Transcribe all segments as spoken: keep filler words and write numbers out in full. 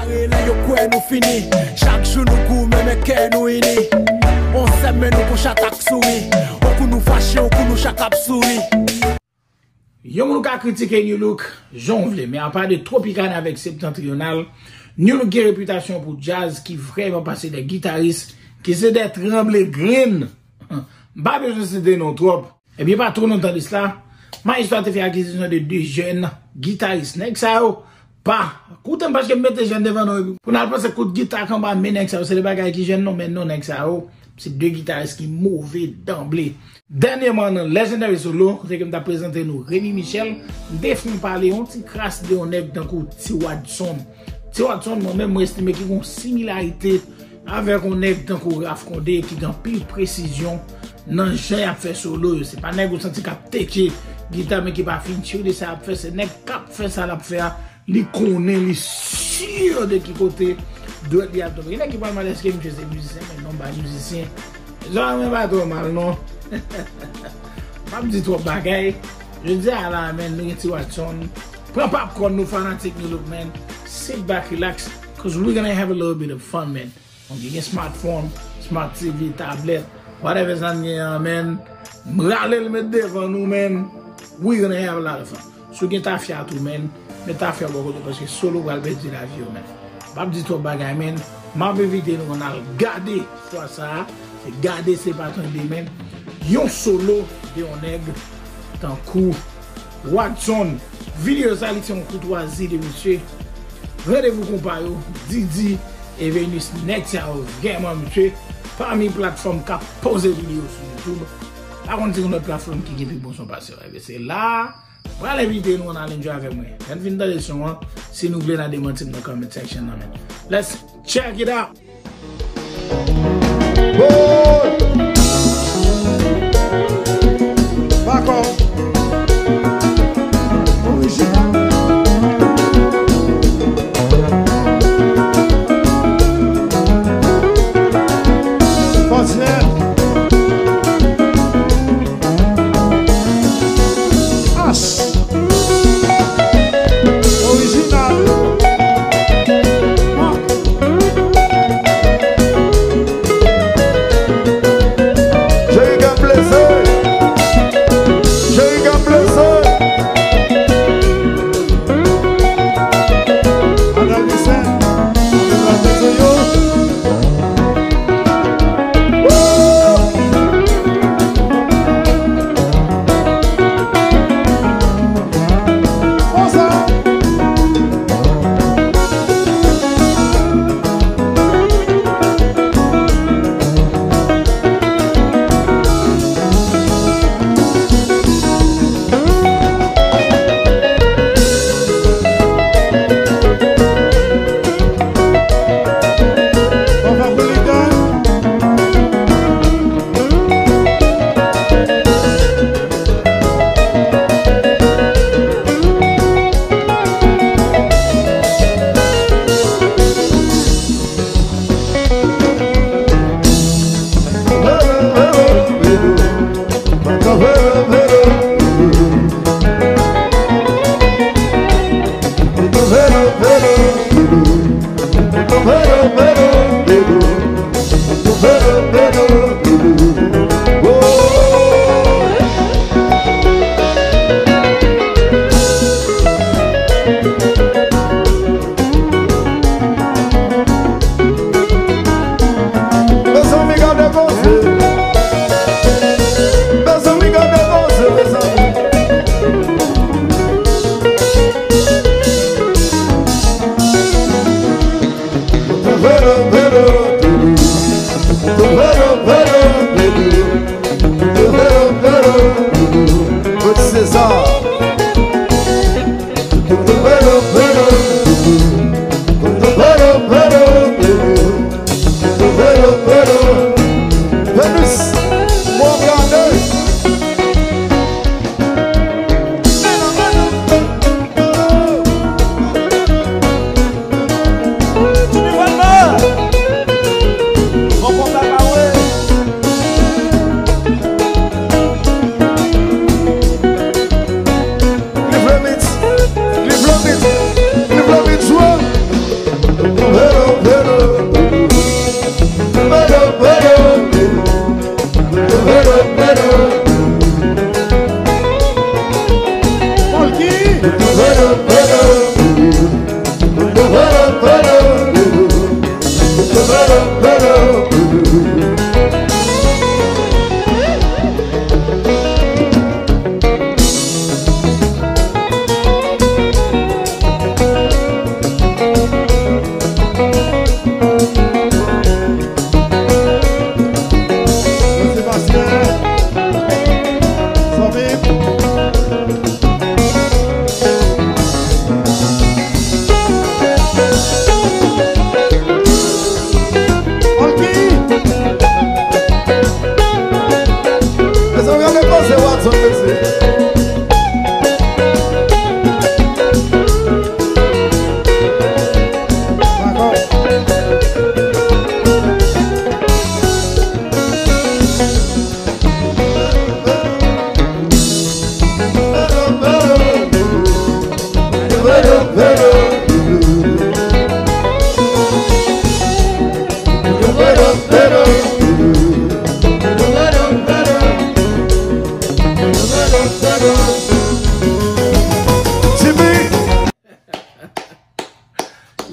Rele yo kwè nou fini. Chak jou nou goumen, men kè nou ini. On sèmen nou pou chak ak souri. On kou nou fache, on kou nou chak ap souri. Yon moun ka kritike Nu Look jan w vle, men apa de Tropicana avèk Septentrional, Nu Look gen repitasyon pou djaz ki vrèman pase de gitaris ki se de tranble grenn. M pa bezwen site non twòp. Ebyen, pa twò lontan de sila, Maestro a te fè akizisyon de de jèn gitaris. Nèg sa yo pa, koute m paske m mete jèn devan non, pou n al panse kout gita k anba men nèg sa yo, se de bagay ki jèn non, men non, nèg sa yo, se de gitaris ki move danble. Dènyèman, nan Legendary Solo, kote ke m t ap prezante nou Remy Michel, m te fin pale yon ti kras de yon nèg tankou T Wadson. T Wadson, mwen menm, mwen estime ki gen yon similarite avèk yon nèg tankou Ralph Condé ki gen anpil presizyon nan jan y ap fè solo yo. Se pa nèg ou santi k ap teke gita men ki pa fin tcheke sa y ap fè. Se nèg k ap fè sa l ap fè a, li konnen, li si de ki kote dwèt li ap tonbe. Gen nèg ki pral mande èske misye se mizisyen, men non, m pa mizisyen. Zòrèy mwen pa twò mal non. M p ap di twòp bagay. Jodi a la, men, nou gen T Wadson. Pran popcorn nou fanatik Nu Look, men. Sit back, relax, cause we gonna have a little bit of fun, men. Donk, gen smartphone, smart T V, tablèt, whatever sa n gen an, men. M rale l met devan nou, men. We gonna have a lot of fun. Si w gen tafya tou, men, met tafya bò kote paske solo pral pèdi lavi yo, men. M p ap di twòp bagay, men. M ap envite nou ann al gade fwa sa a. Se gade, se pa tande, men. Yon solo de yon nèg tankou Wadson. Videyo sa, li se yon koutwazi de misye. Randevou konpa yo, Didi e Venus, nèg sa yo vrèman, misye, pami platfòm k ap poze videyo sou YouTube. Pa konn si gen lòt platfòm ki gen pi bon son pase yo. Ebyen, se la a, pral envite nou ann al enjoy avèk mwen. Lè n fin tande son an, si nou vle n a demanti m nan comment section nan, men. Let's check it out. Woy! Back up. Orijinal. Fòsyè. Ach. Orijinal. Jerry Gap blese. Jerry Gap blese. Madam Lisèn, Madam Latèt yo. Mezanmi, gade koze. Mezanmi, gade koze, mezanmi. César. Venus, mwen gade.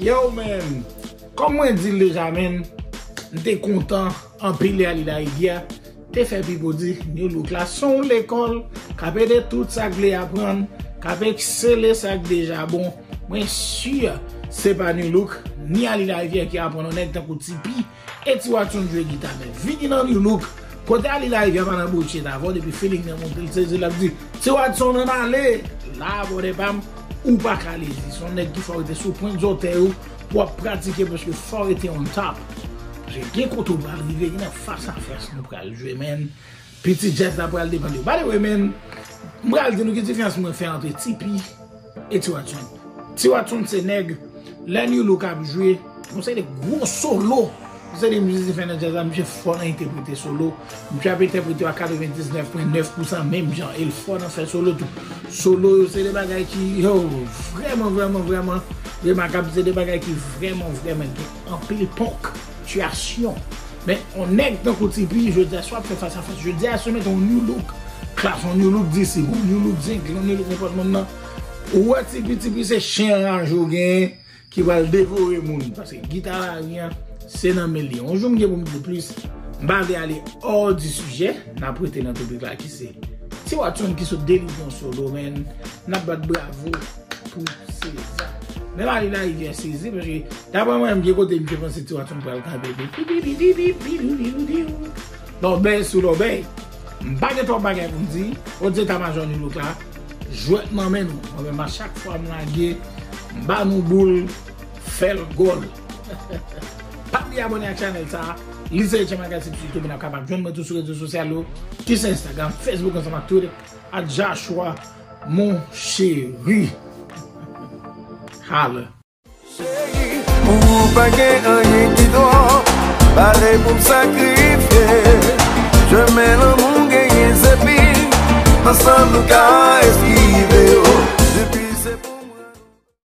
Yo, man, kòm mwen di l deja, man, m te kontan anpil lè Ali Larivière te fè Pipo di New Look la se yon lekòl k ap ede tout sa k vle aprann, k ap eksele sa k deja bon. Mwen si se pa New Look ni Ali Larivière ki aprann yon nèg tankou Tipi e Ti Watson jwe gita, men vini nan New Look kote Ali Larivière pa nan bòt chita avè w, depi feeling nan monte l sezi l ap di Ti Watson ann ale. La, bòdè pa m, ou pa ka lezi. Se yon nèg ki fè w rete sou pwent zòtèy ou pou w ap pratike, paske fò w rete on top. Paske gen kote w pral rive, gen nan fas a fas nou pral jwe, man. Pitit djaz la pral depann de ou. By the way, man, m pral di nou ki diferans mwen fè ant Tipi e Ti Watson. Ti Watson se nèg, lè New Look ap jwe, yon seri de gwo solo. Yon seri de mizisyen fè nan djaz la, misye fò nan entèprete solo. Misye ap entèprete yo a katrevendiznèf pwen nèf pousan menm jan, e l fò nan fè solo tou. Solo yo se de bagay ki, yo, vrèman, vrèman, vrèman remakab. Se de bagay ki vrèman, vrèman gen anpil ponktyasyon. Men, on nèg tankou Tipi, jodi a, si w ap fè fas a fas, jodi a, si w mete on New Look Class, on New Look D C, on New Look Zenglen, on New Look nenpòt moun nan, ou wè Tipi, Tipi se chen anraje w genyen ki pral devore moun. Paske gita lari an, se nan men li. Yon jou m gen pou m di plis, m pa vle ale hors du sujet, n ap rete nan topik la ki se Ti Watson ki sot delivre yon solo, man. N ap bat bravo pou Seza. Men la, li la, li vye sezi, paske daprè mwen, m gen kote m te panse Ti Watson pral kanpe, epi lòbèy sou lòbèy. M pa gen twòp bagay pou m di. Odeta majò New Look la, jwèt nan men nou. Mwen menm, a chak fwa m lage, m ba nou boul, fè l gòl. Pa bliye abòne ak chanèl sa a. Li se Etchen Magazine sou YouTube, n ap kapab jwenn mwen tou sou rezo sosyal yo, ki se Instagram, Facebook, ansanm ak Twitter, at Joshua Mon Chéri. Holla. Cheri, pou ou pa gen anyen ki twòp, pare pou m sakrifye. Chemen lanmou genyen se pi, ansanm nou ka eskive yo.